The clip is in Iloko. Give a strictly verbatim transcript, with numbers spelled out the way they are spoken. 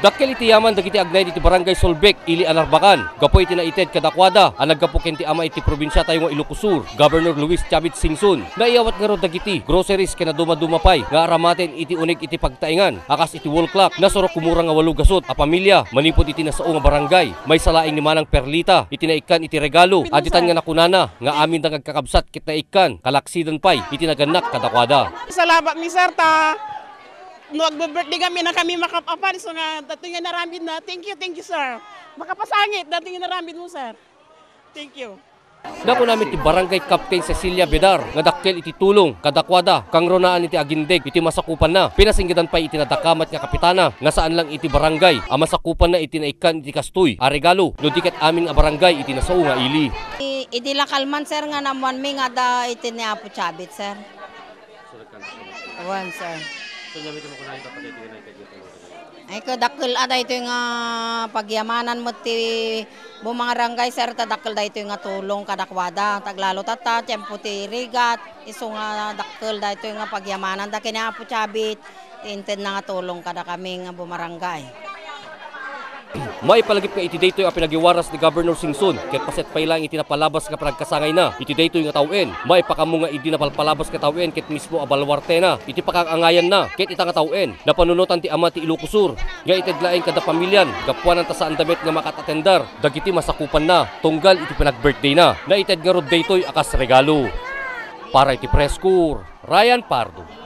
Dakkel iti yaman dagiti agnaed iti Barangay Solbec, ili a Narbacan, gapu iti naited kadakuada a naggapu ken ti ama iti probinsiatayo nga Ilocos Sur, Governor Luis Chavit Singson. Naiyawat ngarud dagiti groceries ken nadumaduma pay nga aramaten iti uneg iti pagtaengan a kas iti wall clock, nasurok kumurang nga walo gasut a pamilia manipud iti nasao nga barangay. Maysa laeng ni Manang Perlita iti naikkan iti regalo, a ditan nga nakunana nga aminda nga agkakabsat ket naikkan, kalaksidan pay iti nagannak kadakuada. Salamat mi, sir, ta no agbe-birthday kami, na kami makap-apan, so nga, datoy nga inaramid na. Thank you, thank you, sir. Makapasangit, datoy nga inaramid mo, sir. Thank you. Nakunamin ti Barangay Captain Cecilia Bedar nga dakkel iti tulong kadakuada, kangrunaan iti agindeg iti masakupanna. Pinasinggedan pay iti nadakamat nga kapitana nga saan lang iti barangay a masakupanna iti naikkan iti kastoy a regalo, no di ket amin a barangay iti nasao nga ili. I-, idi la kalman, sir, nga naammoanmi nga adda iti ni Apo Chavit, sir. Wen, sir. Ay, ko, dakkel a daytoy nga pagyamanan met ti bumarangay, sir, ta dakkel daytoy nga tulong kadakuada. Taglalo tatta, tiempo ti rigat, isu nga dakkel daytoy nga pagyamanan da ken ni Apo Chavit, ti intedna nga tulong kadakami nga bumarangay. Maipalagip nga iti daytoy a pinagiwaras ni Governor Singson, ket paset pay laeng iti napalabas nga panagkasangayna iti daytoy nga tawen. Maipakammo nga idi napalpalabas nga tawen ket mismo a baluartena iti pakang-angayanna ket ita nga tawen, napanunotan ti ama ti Ilocos Sur nga ited laeng kada pamilian gapuanan ta saanda met nga makat-atender dagiti masakupanna tunggal iti panag-birthdayna. Naited ngarud daytoy a kas regalo. Para iti Press Corps, Ryan Pardo.